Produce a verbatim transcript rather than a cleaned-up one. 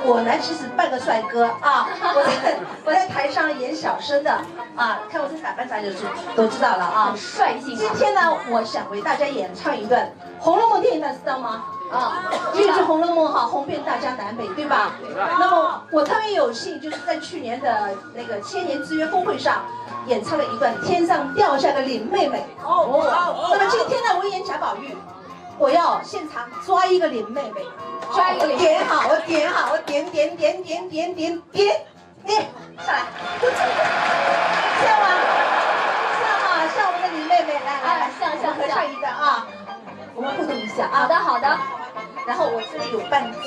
我呢，其实半个帅哥啊，我在我在台上演小生的啊，看我这打扮，大家就都知道了啊。很率性啊。今天呢，我想为大家演唱一段《红楼梦》，电影大家知道吗？啊，这就是《红楼梦》哈，红遍大江南北，对吧？那么我特别有幸，就是在去年的那个千年之约峰会上，演唱了一段《天上掉下个林妹妹》。哦，那么今天呢，我演贾宝玉，我要现场抓一个林妹妹，抓一个林妹妹点好，我点好，我点点点点点点点点，下来，像吗？像哈，像我们的林妹妹，来来来，哎像像我们合唱一段啊，我们互动一下啊。好的好的，然后我这里有伴奏。